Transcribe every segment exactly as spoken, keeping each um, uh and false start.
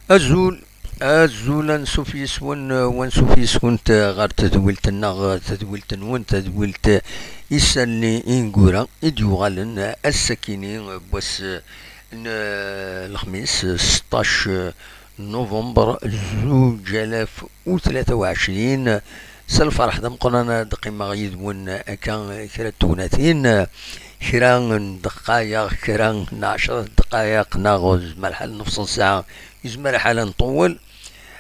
Azul, azul, ansuf yes-wen, wansuf yes-went ɣer tedwilt-nneɣ, tedwilt-nwen, tadwilt Isalli Ineggura i d-yuɣalen ass-akini n wass n lexmis, seṭṭac november zuǧ alaf u tlata u ɛecrin. S lferḥ d ameqqran ad qqimeɣ yid-wen akka kra n tegnatin, kra n ddqayeq, kra n ɛecra ddqayeq neɣ yezmer lḥal nefṣ n ssaɛa, yezmer lḥal ad nṭewwel.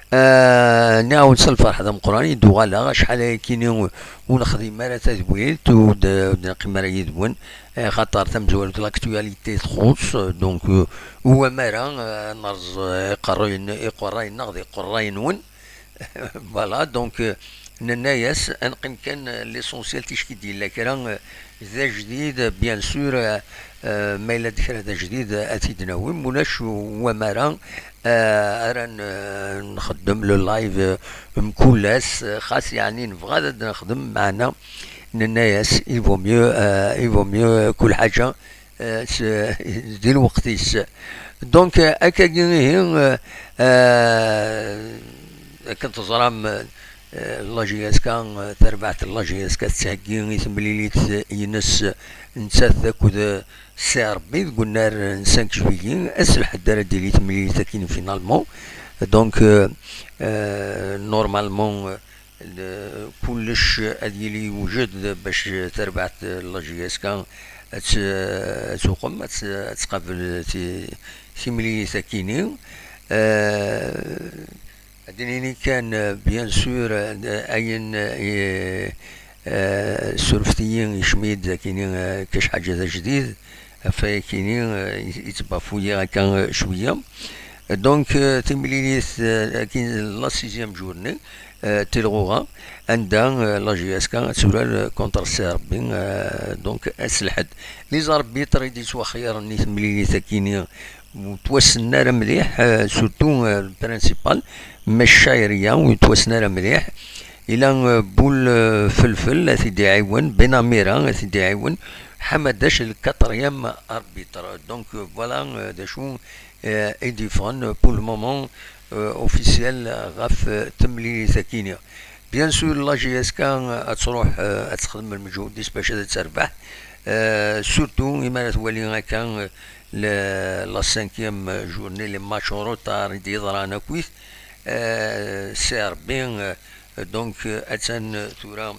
Ah, nniɣ-awen s lferḥ d ameqqran i d-uɣaleɣ, acḥal ayakini ur nexdim ara tadwilt, ur d-, ur d-neqqim ara yid-wen, eh, xaṭer tamezwarut l'actualité txuṣṣ, donc, euh, ur wam ara, euh, ad nerẓ, euh, iqerruyen, iqerrayen-nneɣ d iqerrayen-nwen. Voilà, donc, euh, nenna-yas, ad neqqim kan, euh, l'essentiel, ticki d-yella kra, euh, d ajdid, bien sûr, euh, euh, ma yella-d kra d ajdid, euh, ad t-id-nawi, ma ulac, ur wam ara, euh, ara n-, euh, nxeddem le live, euh, mkul ass, euh, xas yeɛni nebɣa ad nexdem, meɛna nenna-yas, il vaut mieux, euh, il vaut mieux, euh, kul ḥaǧa, euh, s-, di lweqt-is. Donc, euh, akkagi ihi, euh, euh, akken teẓram, euh, la J S K, euh, tarbaɛt n la J S K tettheggi i temlilit-ines nettat akked, euh, Si Ṛebbi deg unnar n cinq juillet, ass lḥedd ara d-tili temlilit akkin finalement. Donc, euh, euh, normalement, euh, kullec ad yili yewjed bac tarbaɛt n la J S K ad tt-, ad tuqem, ad tt-, ad tqabel ti-, timlilit akkin-i. Euh, Ad d-nini kan, euh, bien sûr, euh, ayen, euh, euh, surfet-iyi, yecmi-d akini, euh, kac ḥaǧa d ajdid, ɣef wayakini, euh, yettbafuyi akka, euh, cwiya. Donc, euh, timlilit, euh, akkin la sixième journée, euh, tilɣuɣa, anda, euh, la J S K ad turar, euh, contre Si Ṛebbi, euh, donc, ass lḥedd. Les arbitres i d-yettwaxyaren i temlilit akini, ur ttwassen ara mliḥ, euh, surtout, euh, le principal, Mac Chahria, ur yettwassen ara mliḥ. Ila, euh, Boul, euh, Felfel, ad t-id-iɛiwen, Ben Amira, ad t-id-iɛiwen, Ḥamadac, le quatrième arbitre. Donc, euh, voilà, euh, d acu, euh, i d-yeffɣen, euh, pour le moment, euh, officiel, euh, ɣef, euh, temlilit akini. Bien sûr, la J S K, euh, ad tṛuḥ, euh, ad texdem lmeǧhud-is bac ad terbeḥ. Euh, surtout, imi ara twali akka, euh, le, la cinquième journée, les matchs en retard i d-yeḍran akkit, euh, Si Ṛebbi, euh, donc, euh, attan, euh, tura,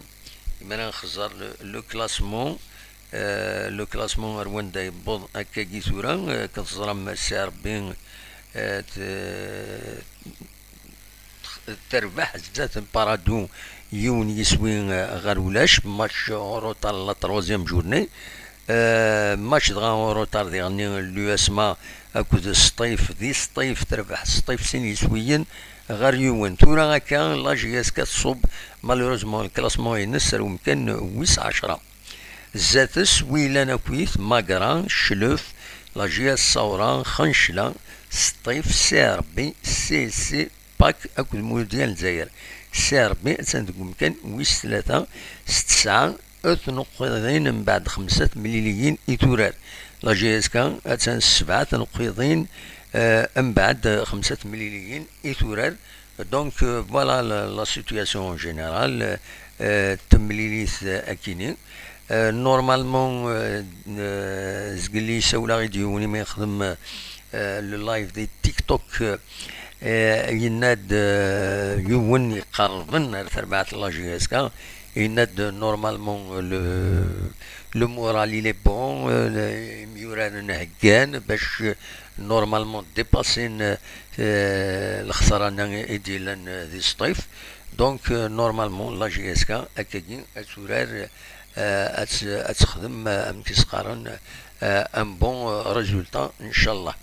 imi ara nxeẓẓer le, le classement, euh, le classement ar wanda yewweḍ akkagi tura, euh, akken teẓram Si Ṛebbi, euh, t-, terbeḥ zdat n Paradou yiwen yiswi, euh, ɣer ulac, match en retard la troisième journée. Euh, match dɣa en retard diɣenni n l'U S M A akked Sṭif, di Sṭif terbeḥ Sṭif sin yiswiyen ɣer yiwen. Tura akka, la J S K tṣubb malheureusement le classement-ines ar umkan wis ɛecṛa. Zdat-s wi yellan akkit, Magra, Cclef, la J S Saura, Xencla, Sṭif, Si Ṛebbi, C S C, Pak akked Mudya n Lezzayer. Si Ṛebbi attan deg umkan wis tlata s tesɛa tnuqqiḍin mbeɛd xemsa temliliyin i turar. La J S K attan s sebɛa tnuqqiḍin, eh, mbeɛd xemsa temliliyin i turar. Donc, euh, voilà la, la situation générale, euh, temlilit, euh, akini. Euh, normalement, euh, euh, zgelli sawlaɣ-d yiwen imi yexdem, euh, le live di TikTok, euh, yenna-d, euh, yiwen iqerben ar terbaɛt n la J S K, yenna-d normalement le, le moral il est bon, euh, le, imyuraren heggan bac, euh, normalement dépassin, euh, euh, lexsara-nni i d-yellan, euh, di Sṭif. Donc, euh, normalement, la J S K, akkagi, ad turar, euh, ad t-, ad texdem, euh, amek i s-qqaren, euh, un bon, euh, résultat, inchallah.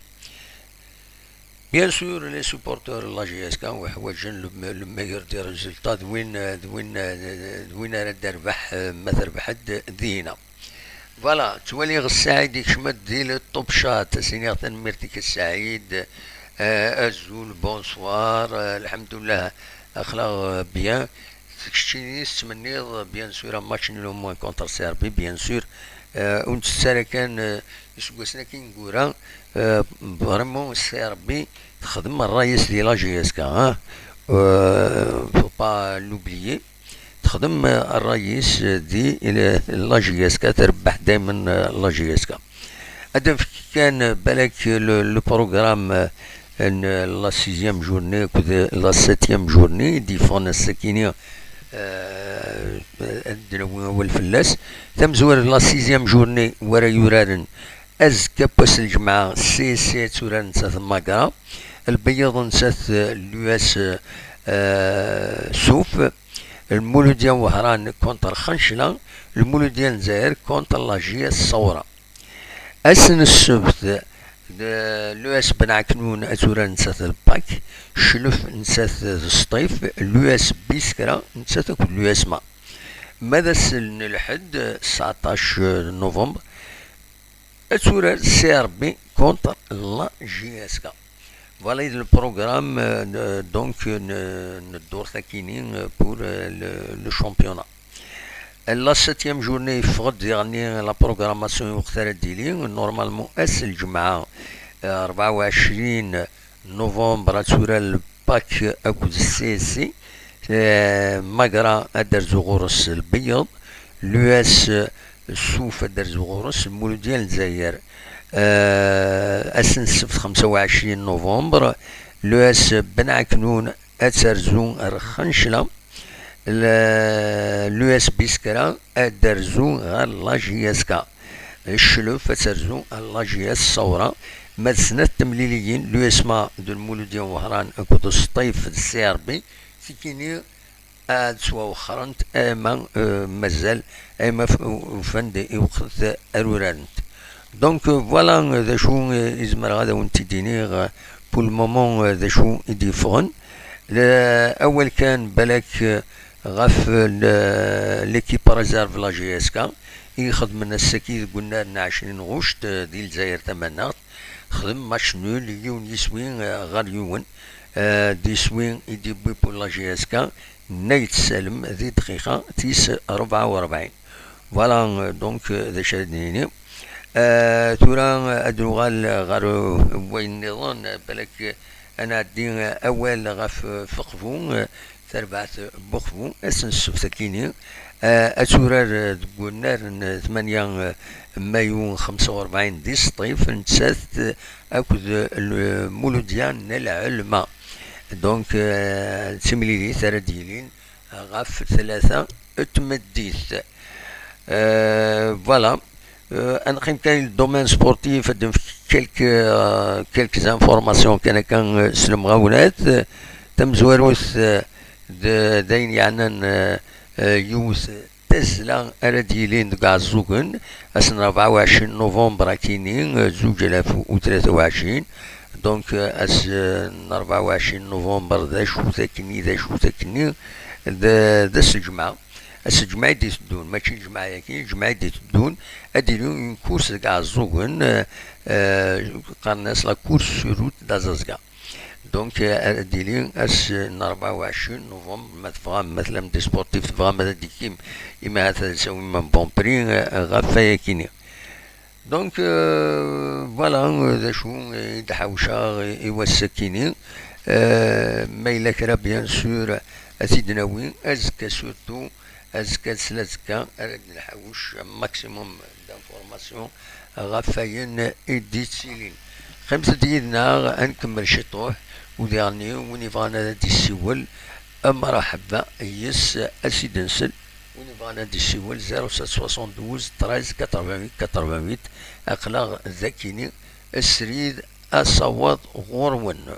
Bien sûr, les supporters n la J S K uḥwaǧen le, me- le meilleur des résultats, d win, euh, d win, euh, d win ara d-terbeḥ, euh, ma terbeḥ-d dina. Voilà, ttwaliɣ Ssaɛid ikcem-d di le top chat, as-iniɣ tanemmirt-ik a Ssaɛid. Euh, azul, bonsoir, euh, lḥemdullah, aql-aɣ, euh, bien. Keččini tettmenniḍ, bien sûr, un match nul au moins contre C R B, bien sûr. Euh, ur nettett ara kan, euh, iseggasen-agi ineggura, euh, vraiment C R B texdem ṛṛay-is di la J S K, hein. Euh, faut pas l'oublier. Texdem, euh, ṛṛay-is di la J S K, terbeḥ daymen, euh, la J S K. Ad d-nefk kan, euh, balak le, le programme, euh, n la sixième journée akked la septième journée i d-yeffɣen ass-akini, euh, ad d-nawi awal fell-as. Tamezwarut, la sixième journée, wara yuraren azekka n wass n lǧemɛa, C S C ad turar nettat Magra, Lbeyyeḍ nettat, euh, l'U S, euh, Souf, Lmuludya Wehran contre Xancla, Lmuludya n Lezzayer contre la J S Sawra. Ass n ssebt, d-, l'U S Ben Aknun ad turar nettat d Lpak, Cclef nettat d Sṭif, l'U S Biskra nettat akked l'U S Ma. Ma d ass n lḥedd, sɛeṭṭac novembre, ad turar C R B contre la J S K. Voilà le programme, euh, de- donc, n, n ddurt akini, euh, pour, euh, le, le championnat. La septième journée, yeffeɣ-d diɣenni la programmation i weqt ara d-yili. Normalement, ass n lǧemɛa, euh, rebɛa u ɛecrin novembre, ad turar Lpak akked C S C. Euh, Magra ad d-terzu ɣur-s Lbeyyeḍ. L'U S Souf ad d-terzu ɣur-s Lmuludya n Lezzayer. Euh, ass n ssebt xemsa u ɛecrin novembre, l'U S Ben Aknun ad terzu ar Xancla. L-, l'U S Biskra ad d-terzu ɣer la J S K. Cclef ad terzu ar la J S Sawra. Ma d snat temliliyin, l'U S Ma d Lmuludya n Wehran akked Sṭif d C R B, tikini ad ttwawexxrent ama, euh, mazal ama f- ufan-d i weqt ara urarent. Donc, euh, voilà, euh, d acu, euh, i zemreɣ ad awen-t-id-iniɣ, euh, pour le moment, euh, d acu i d-yeffɣen. Le- awal kan balak, euh, ɣef le- l'équipe réserve la J S K i ixedmen ass-agi deg unnar n ɛecrin ɣuct, euh, di Lezzayer Tamaneɣt. Xdem match nul, yiwen yiswi, euh, ɣer yiwen. Euh, d iswi i d-yewwi pour la J S K, Nna Yetsalem di dqiqa tis rebɛa u rebɛin. Voilà, euh, donc, euh, d acu ara d-nini. Euh, tura, euh, ad nuɣal ɣer, euh, wayen nniḍen, euh, balak, euh, ad nɛeddi, euh, awal ɣef, euh, Feqbu, euh, tarbaɛt n Buxbu, ass n ssebt akini. Euh, ad turar, euh, deg unnar n, euh, tmanya, euh, mayu xemsa u rebɛin di Sṭif, nettat, euh, akked, euh, Lmuludya n Lɛelma. Donc, euh, d timlilit ara d-yilin ɣef tlata n tmeddit. Euh, voilà. Euh, ad neqqim kan i le domaine sportif, ad nefk quelques, euh, quelques informations kan akka, euh, s lemɣawlat. Tamezwarut, euh, d- d ayen yeɛnan, euh, euh, yiwet tazzla ara d-yilin deg Iɛeẓẓugen, ass n rebɛa u ɛecrin novembre akini, euh, zuǧ alaf u tlata u ɛecrin. Donc, euh, ass, euh, n rebɛa u ɛecrin novembre, d acu-t akkenni, d acu-t akkenni, d, d ass n lǧemɛa. Ass n lǧemɛa i d-iteddun, mačči lǧemɛa-yagi, lǧemɛa i d-iteddun, ad d-yili une course deg Iɛeẓẓugen, euh, euh, qqaren-as la course sur route d'Azazga. Donc, euh, ad d-yili ass n rebɛa u ɛecrin novembre, ma tebɣam, ma tlam des sportifs, tebɣam ad d-tekim, imi ahat ad sawim un bon prix, euh, ɣef wayakini. Donc, euh, voilà, euh, d acu i d-ḥawceɣ i, i wass-akini. Euh, ma yella kra, bien sûr, ad t-id-nawi azekka, surtout azekka d sla azekka ara d-nḥawec maximum d'informations ɣef wayen i d-yettilin. Qqimet-d yid-neɣ ad nkemmel ciṭuḥ, u diɣenni win yebɣan ad d-yessiwel, mṛaḥba yes-s, ad s-id-nsel. Win yebɣan ad d-yessiwel, zéro sept soixante-douze treize quatre-vingt-huit quatre-vingt-huit. Aql-aɣ d akini, srid asawaḍ ɣur-wen.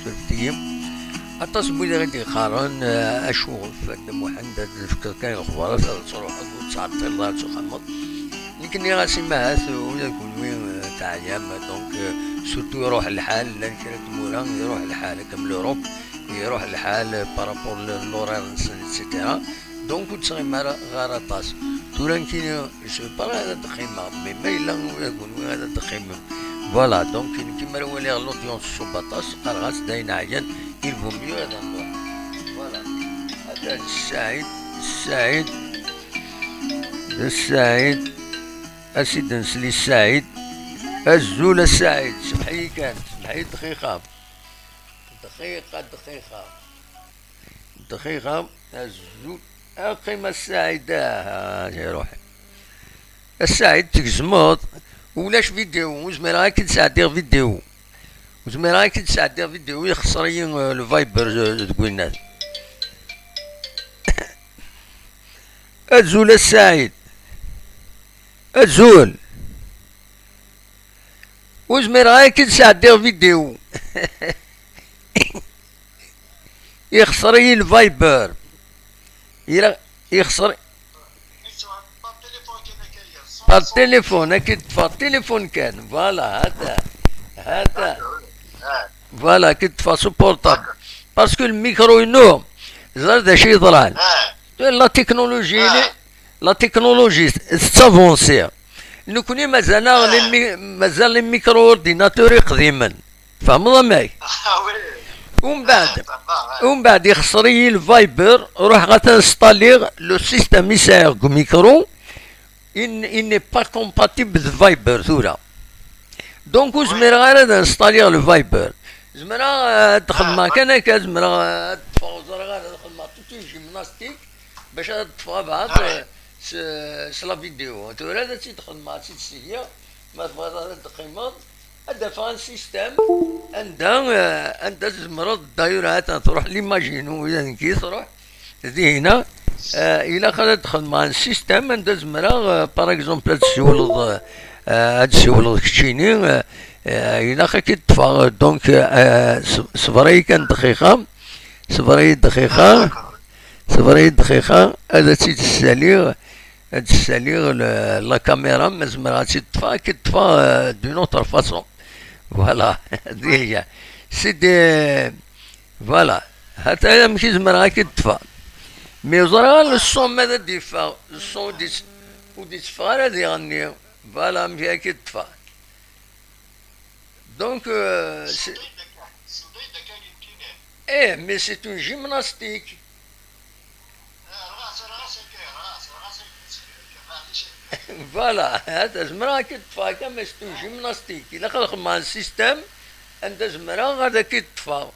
Surfet-iyi. Aṭas n wid i ɣ-d-iqqaren, eh, acu ɣef Dda Muḥend ad d-tefkeḍ kan lexbarat, ad truḥeḍ ur tettɛeṭṭileḍ ara ad tuxxameḍ. Nekk nniɣ-as i Mahat, ula d kunwi, eh, teɛyam, donc, eh, surtout iruḥ lḥal, llan kra n tmura iruḥ lḥal, akka m l'Europe, iruḥ lḥal, eh, par rapport l-, l'horaire-nsen, et cetera. Donc ur d-ttɣim ara ɣer aṭas. Tura nekkini, je sais pas ara ad d-qqimeɣ, mais ma yella ula d kunwi ad d-qqimem. Voilà, donc nekki mi ara waliɣ l'audience tṣubb aṭas, qqareɣ-as d ayen ɛyan, il vaut mieux ad nruḥ. Voilà. Ata d Ssaɛid, Ssaɛid, d Ssaɛid, ad s-id-nsel i Ssaɛid. Azul a Ssaɛid, semmeḥ-iyi kan, semmeḥ-iyi dqiqa. Dqiqa, dqiqa. Dqiqa, azul. Qqim a Ssaɛid, ah, ah, iruḥ. A Ssaɛid, tgezmeḍ. Ulac vidéo, ur zmireɣ ad k-id-sɛeddiɣ vidéo. Ur zmireɣ ad k-id-sɛeddiɣ vidéo, yexṣer-iyi, euh, le Viber, euh, deg winnat. Azul a Ssaɛid. Azul. Ur zmireɣ ad k-id-sɛeddiɣ vidéo. Yexṣer-iyi le Viber. Yella, yexṣer. Par téléphone, ad k-id-ṭṭfeɣ téléphone kan. Voilà, hata. Hata. Voilà, ad k-id-ṭṭfeɣ s uportable. Parce que le micro-inu, ẓer d acu yeḍran. La technologie, la technologie tettavancée. Nekkni mazal-aɣ les mi-, mazal les micro-ordinateurs iqdimen. Tfehmeḍ amek? Umbeɛd, umbeɛd ixṣer-iyi le Viber, ruḥeɣ ad t-installiɣ, le système i sɛiɣ deg umikru, il, il n'est pas compatible d Viber tura. Donc ur zmireɣ ara ad installiɣ le Viber. Zemreɣ, eh, ad xedmeɣ kan akka, zemreɣ, eh, ad ṭṭfeɣ, ur ẓriɣ ara, ad xedmeɣ toute une gymnastique bac ad ṭṭfeɣ abɛaḍ, eh, s, s la vidéo. Tura ad tt-id-xedmeɣ, ad tt-id-ssigiɣ. Ma tebɣiḍ ad d-teqqimeḍ, ad d-afeɣ un système anda, eh, anda tzemreḍ, d'ailleurs, ad truḥ l'image-inu, ula d nekki truḥ dihina. Eh, ilaq ad d-xedmeɣ un système anda zemreɣ, eh, par exemple, ad ssiwleḍ, eh, ad ssiwleḍ keččini, eh, eh, ilaq ad k-id-ṭṭfeɣ. Donc, eh, s-, ṣber-iyi kan dqiqa, ṣber-iyi dqiqa, ṣber-iyi dqiqa, ad tt-id-ssaliɣ, ad d-ssaliɣ le-, la caméra, ma zemreɣ ad tt-id-ṭṭfeɣ, ad k-id-ṭṭfeɣ, euh, d'une autre façon. Voilà. Diga. C'est des, voilà. Hata amek i zemreɣ ad k-id-ṭṭfeɣ. Mais ẓriɣ le son ma ad d-yeffeɣ, le son ur d-yett-, ur d-yetteffeɣ ara diɣenni. Voilà, amek ad k-id-ṭṭfeɣ. Donc, euh, c'est, eh, mais c'est une gymnastique. Voilà, hata zemreɣ ad k-id-ṭṭfeɣ akka, mais c'est une gymnastique. Ilaq ad xedmeɣ un système anda zemreɣ ad k-id-ṭṭfeɣ.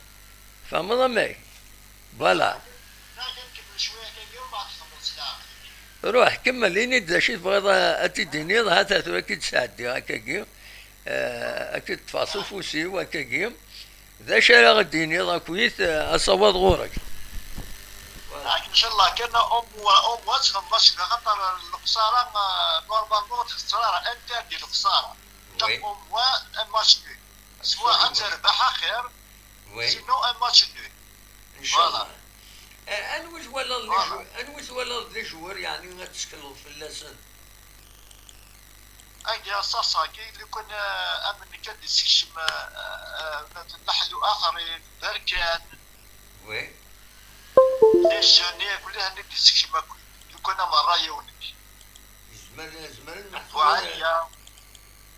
Tfehmeḍ amek? Voilà. Ruḥ, kemmel, ini-d d acu i tebɣiḍ a-, ad t-id-tiniḍ, hata tura ad k-id-sɛeddiɣ akkagi, eh, ad k-id-ṭṭfeɣ s ufus-iw akkagi. D acu ara ɣ-d-tiniḍ akkit, eh, asawaḍ ɣur-k? Voilà. Ncallah kan au moins, au moins ad txedmeḍ acemma, axaṭer lexsara, eh, normalement tettrar interdit lexsara. Donc au moins un match nul. Soit ad terbeḥ axir, sinon un match nul. Voilà. Eh, anwa twalaḍ les jou-, anwa twalaḍ les joueurs, yeɛni ad tettekleḍ fell-asen? Agi aṣaṣ-agi, lukan, eh, am nekk ad d-issekcem, eh, eh, Leḥlu Aɣrib, Berkan. Oui. Les jeunes, akk llan ad d-issekcem akk. Lukan am ṛṛay-iw nekk. Yezmer, yezmer ad nmeḥsub. Buɛaliya.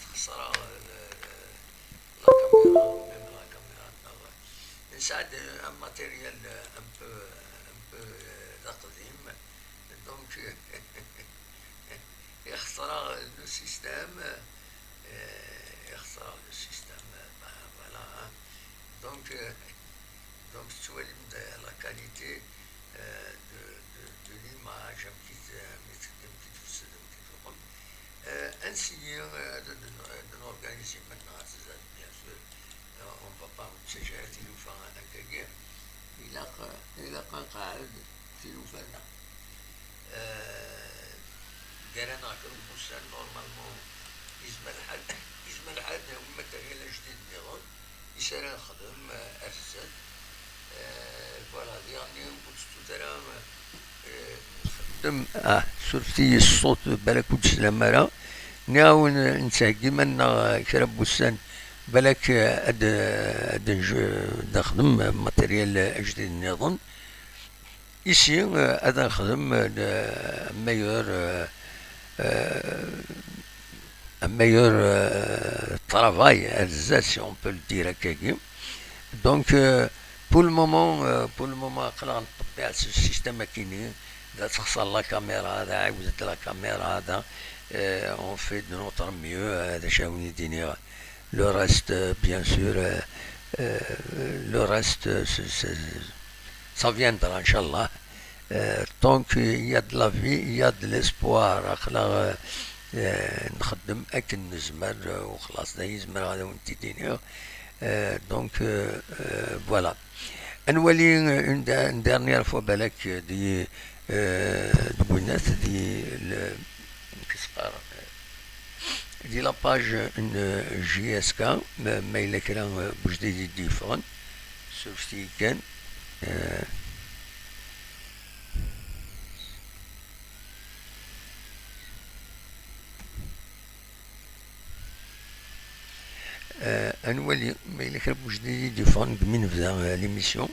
texṣer la caméra, même la caméra, nesɛa un matériel un peu, un peu d aqdim, donc ixṣer le système, ixṣer le système, voilà. Donc, donc tettwalim la qualité de, de, de l'image, amek i tfesd, amek i tfeqem. Ad nsiyi ad n-organiser maintenant, bien sûr. On va pas s'agir tilufa akkagi. Ilaq, ilaq ad nqeɛɛed tilufa-nneɣ. Gar-aneɣ kra n wussan, normalement, yezmer lḥal, yezmer lḥal ad nawi matériel ajdid nniḍen. Is ara nexdem ar zdat. Voilà, diɣen ur tettut ara. Nxeddem, ah, surfet-iyi ṣṣut, balak ur d-teslam ara. Nniɣ-awen nettheggi iman-nneɣ kra n wussan, balak ad, ad nexdem matériel ajdid nniḍen. Ici, ad nexdem un meilleur, un meilleur travail ar zdat, si on peut le dire akkagi. Donc, pour le moment, pour le moment, aql-aɣ neṭṭebbiɛ s système akini, da texṣer la caméra, da ɛiwdet la caméra, da, on fait de notre mieux, d acu ara wen-d-iniɣ. Le reste, bien sûr, le reste, ça viendra, inchallah. Tant qu'il y a de la vie, il y a de l'espoir. Aql-aɣ nxeddem akken nezmer, u xlaṣ, d ayen zemreɣ ad awen-t-id-iniɣ. Donc, voilà. Ad nwali une dernière fois, balak, di, deg winat, di, amek i s-qqaren, di la page n J S K, ma, ma yella kra n wejdid i d-yeffɣen, surfet-iyi kan. Ad nwali ma yella kra n wejdid i d-yeffɣen deg mi nebda l'émission.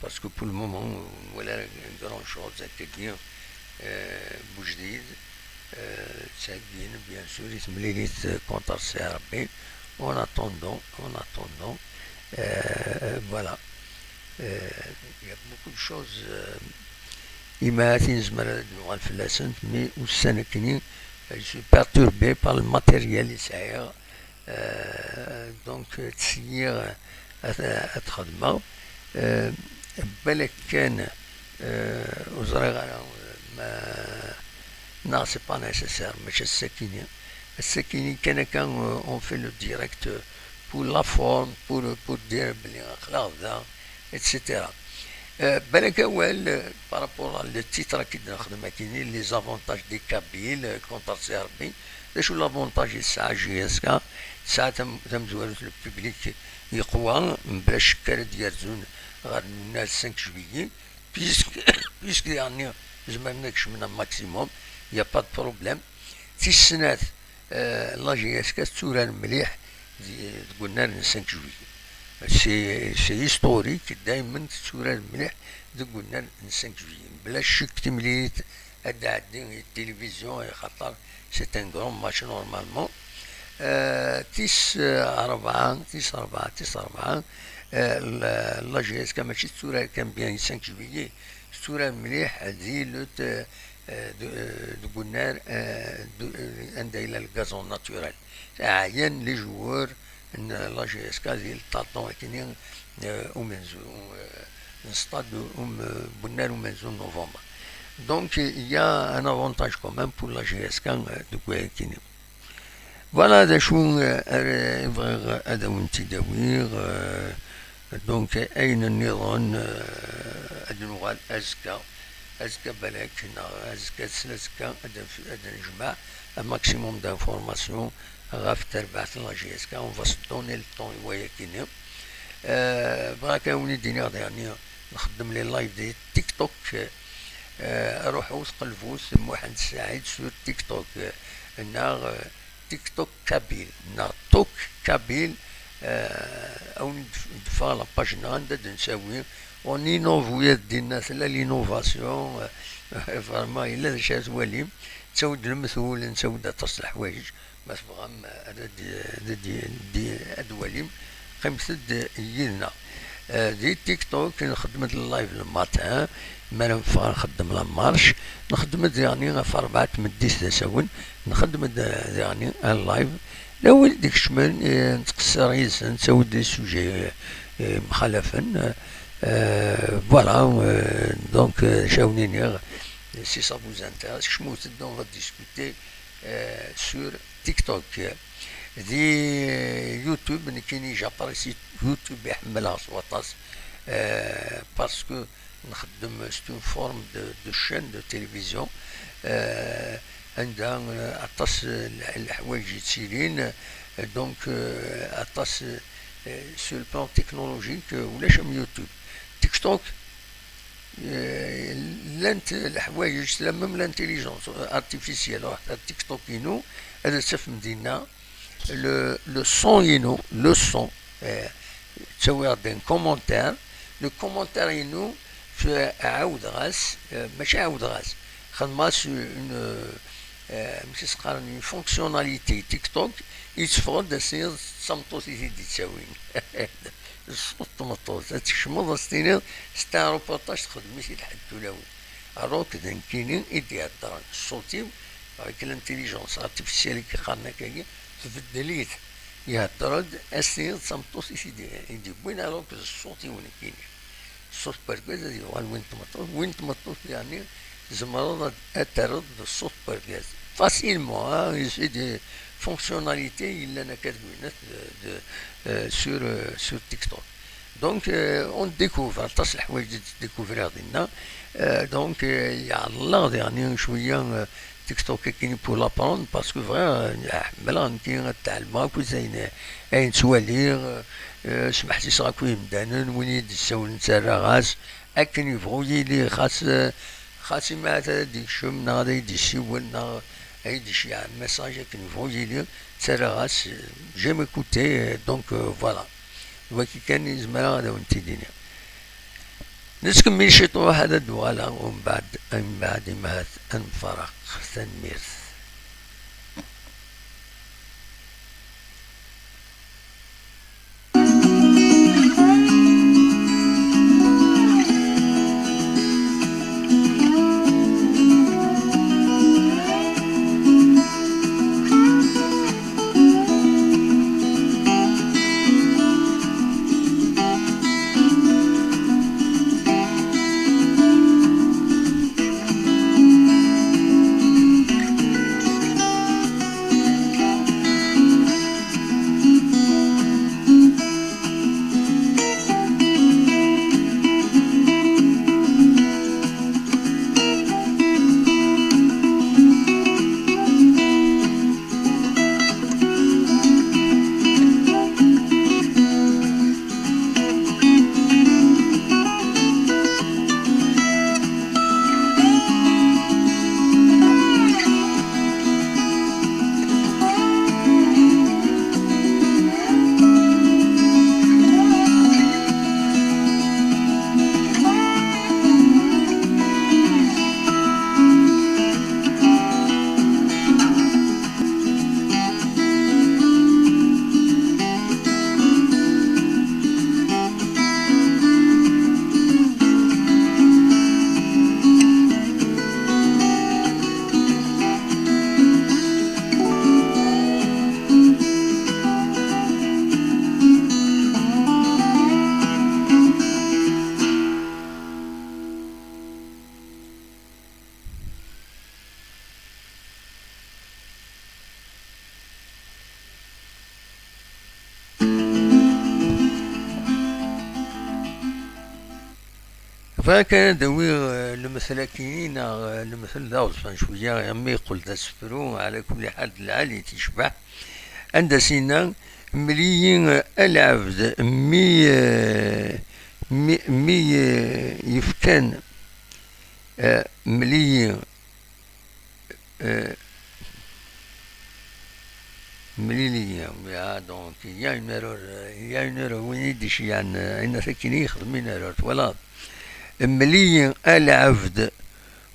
Parce que pour le moment, ur nwala ara grand chose akkagi n wejdid. Ttheggin, bien sûr, i temlilit contre C R B. En attendant, en attendant, voilà. Il y a beaucoup de choses, imahat i nezmer ad nuɣal fell-asent, mais ussan akkenni, je suis perturbé par le matériel i sɛiɣ. Donc, ttsenyiɣ ad, ad xedmeɣ. Balak kan, ur ẓriɣ ara, ma, neɣ c'est pas nécessaire, mačči ass-akini. Ass-akini kan akka, on fait le direct pour la forme, pour, pour dire belli aql-aɣ da, et cetera. Euh, balak awal, euh, par rapport à le titre-agi d-nexdem akkin, les avantages des Kabyles, euh, contre Serbie. D acu l'avantage i tesɛa J S K? Tesɛa tam-, tamezwarut, le public yeqwa, mebla ccekk ara d-yerzun ɣer nna cinq juillet, puisque, puisque yeɛni zemren ad kecmen un maximum, il y a pas de problème. Tis snat, euh, la J S K tetturar mliḥ di-, deg unnar n cinq juillet. C'est, c'est historique, daymen tetturar mliḥ deg unnar n cinq juillet. Bla ccek timlilit ad d-tɛeddi i tilivizyu, axaṭer c'est un grand match normalement. Euh, tis, euh, rebɛa, tis rebɛa, tis rebɛa, euh, la, la J S K mačči tetturar kan bien i cinq juillet, tetturar mliḥ di le, euh, euh, de, euh, deg unnar, euh, de, euh, anda yella le gazon naturel. Ɛyan les joueurs n la J S K di le ṭaṭu akkenni, euh, umenzu, euh, n stade um-, euh, n unnar umenzu n novembre. Donc, il y a un avantage quand même pour la J S K, euh, deg wayen akkenni. Voilà d acu, euh, ara bɣiɣ ad awen-t-id-awiɣ, euh, donc, ayen nniḍen, euh, ad nuɣal azekka, azekka balak, neɣ azekka s azekka, ad nf-, ad nejmeɛ un maximum d'informations ɣef terbaɛt n la J S K. On va se donner le temps i wayakini. Euh, bɣiɣ kan ad wen-id-iniɣ daɣen, nxeddem les lives di TikTok. Euh, ruḥut qelbut Muḥend Saɛid sur TikTok, euh, neɣ, euh, TikTok Kabyle, neɣ Tok Kabyle, euh, ad wen-d-, d-ffeɣ la page-nneɣ anda d-nsawi. On innove, wi ad d-inna tella l'innovation, euh, vraiment, yella d acu ara twalim. Ttawi-d lemtul, nettawi-d aṭas n leḥwayeǧ. Ma tebɣam, euh, ad d-, ad d-, d-, ad d-twalim, qqimet-d yid-neɣ. Euh, di TikTok, nxeddem-d live le matin, mi ara neffeɣ nxeddem la marche, nxeddem-d diɣen ɣef rebɛa n tmeddit d asawen, nxeddem-d, euh, diɣen un live. D awal d-ikecmen, euh, nettqeṣṣir yid-sen, nettawi-d les sujets, euh, euh, mxalafen. Euh, voilà, euh, donc, euh, d acu ara wen-iniɣ, si ça vous intéresse, kecmut-d, on va discuter, euh, sur TikTok. Di YouTube, nekkini j'apprécie YouTube, iḥemmleɣ s waṭas, euh, parce que nxeddem, c'est une forme de, de chaîne de télévision, euh, anda, euh, aṭas, euh, n leḥwayeǧ yettilin, euh, donc, euh, aṭas, euh, sur le plan technologique, euh, ulac am YouTube. TikTok, euh, llant leḥwayeǧ, tella même l'intelligence artificielle, ruḥet ar TikTok-inu, ad tafem dinna le, le son-inu, le son, euh, ttawiɣ-d un commentaire, le commentaire-inu, f-, ɛawdeɣ-as, euh, mačči ɛawdeɣ-as, xedmeɣ-as une, euh, amek i s-qqaren, une fonctionnalité TikTok, yetteffeɣ-d ass-nni d tameṭṭut i t-id-ittawin. D ṣṣut n tmeṭṭut, ad tkecmeḍ ad s-tiniḍ, c'est un reportage, texdem-it-id Ḥedd Tulawin. Alors que d nekkini i d-iheddren, ṣṣut-iw, avec l'intelligence artificielle i k-qqaren akkagi, tbeddel-it. Ihedder-d ass-nni d tameṭṭut i t-id-, i d-yewwin, alors que d ṣṣut-iw nekkini. Ṣṣut n urgaz ad yuɣal win n tmeṭṭut, win n tmeṭṭut, yeɛni, tzemreḍ ad, ad terreḍ d ṣṣut n urgaz. Facilement, hein, c'est des fonctionnalités yellan akka deg winat de, de, euh, sur, euh, sur TikTok. Donc, euh, on découvre, aṭas n leḥwayeǧ i d-découvriɣ dinna. Euh, donc, euh, yeɛḍel-aɣ diɣen cwiya, euh, TikTok akkin pour l'apprendre, parce que bɣiɣ, euh, ḥemmleɣ nekki ad tɛelmeɣ akk ayen, ayen ttwaliɣ, euh, smeḥsiseɣ akk i yimdanen, win i yi-d-issawlen ttarraɣ-as, akken yebɣu yili, xas, euh, xas imi ad d-ikcem, neɣ ad yi-d-issiwel, neɣ ad yi-d-iceyyeɛ message, akken yebɣu yili, ttarraɣ-as, euh, j'aime écouter, euh, donc, euh, voilà. D wagi kan i zemreɣ ad awen-t-id-iniɣ. Nettkemmil ciṭuḥ, ad d-uɣaleɣ umbeɛd, umbeɛd imhat ad nfaraq. Tanemmirt. Bɣiɣ kan ad d-awiɣ, eh, lemtel akini, neɣ, eh, lemtel d aɣezfan cwiya, imi yeqqel d asefru, ɛla kulli ḥal d lɛali i t-yecbeḥ. Anda s-yenna, mel-iyi, eh, a lɛebd, mi, eh, mi, mi, eh, yefkan, eh, mel-iyi, eh, mlili, ya, donc, il y a une erreur, euh, il y a une erreur, win i d-iceyyɛen, euh, ayen akkin i yexdem une erreur, twalaḍ. Mel-iyi a lɛebd,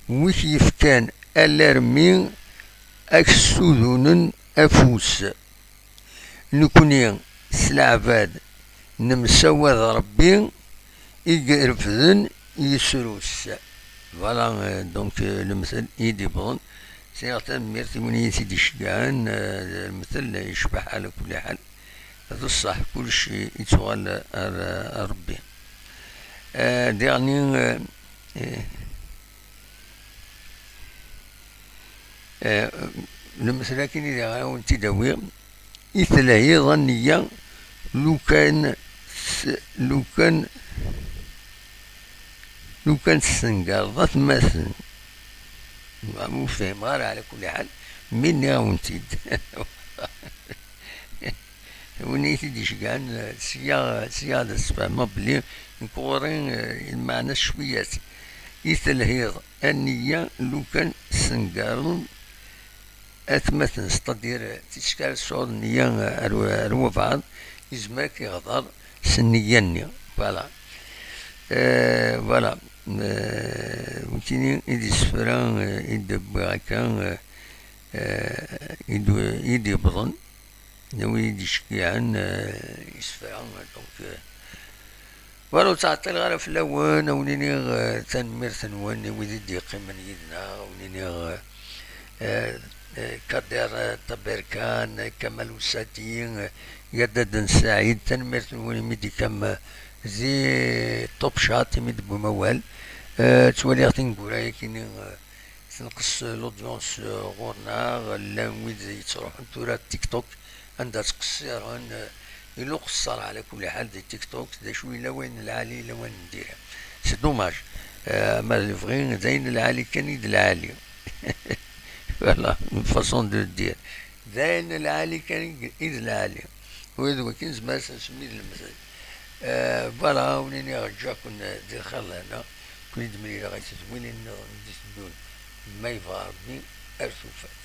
wi k-yefkan alarmi a k-ssudunen afus. Nekni s leɛbad nemsawa d Ṛebbi i irefden yesrus. Voilà, euh, donc, euh, lemtel i d-iwwḍen. Sɛiɣ tanemmirt i win i yi-t-id-iceggɛen, euh, lemtel yecbeḥ ɛla kulli ḥal. D ṣṣeḥ, kullec yettuɣal ar, ar Ṛebbi. Euh, dernier, euh, euh, Eh, lemtel akkin i d ara wen-tt-id-awiɣ, i telhiḍ a nniya, lukan s-, lukan, lukan tessengareḍ atmaten. Ur fhimeɣ ara, ɛla kulli ḥal, mi nniɣ-awen-tt-id. Win i t-id-iceggɛen, eh, sya, sya ad as-sfehmeɣ belli nekk ɣur-i, eh, lmeɛna s cwiyat. I telhiḍ a nniya lukan tessengareḍ atmaten, c'est-à-dire, eh, tiskar sɛuḍ nniya, eh, ar, ar wabɛaḍ, izmer ad k-iɣḍer s nniya-nni. Voilà. Eh, voilà. Eh, nekkini i d isefra, eh, i d-wwiɣ akka, eh, eh, i d-, i d-iwwḍen. N wid i d-iceggiɛen, eh, isefra, donc, eh, voilà, ur ttɛeṭṭileɣ ara fell-awen, a wen-iniɣ, eh, tanemmirt-nwen i wid i d-yeqqimen yid-neɣ, a wen-iniɣ, eh, eh, eh, Kader, eh, Taberkan, eh, Kamal Usati, eh, Yadad n Saɛid, tanemmirt-nwen imi d-ikkam, eh, di Top Chat, imi d-tewwim awal. Eh, ttwaliɣ tineggura-yakini, eh, Tenqes l'audience, euh, ɣur-neɣ, llan wid yettruḥun tura TikTok, anda ttqeṣṣiren, euh, yella uqeṣṣer ɛla kulli ḥal di TikTok, d acu yella wayen n lɛali, yella wayen n diri. C'est dommage. Euh, ma d lebɣi, d ayen n lɛali kan i d lɛali. Voilà, une façon de dire. D ayen n lɛali kan i d, i d lɛali. Ula d wakken nezmer ad s-nsemmi d lemtel. Euh, voilà, ur nini ǧǧiɣ-ken di lxir lehna. Ken-id-mlileɣ i tedwilin nniḍen i d-iteddun, ma yebɣa Ṛebbi, ar tufat.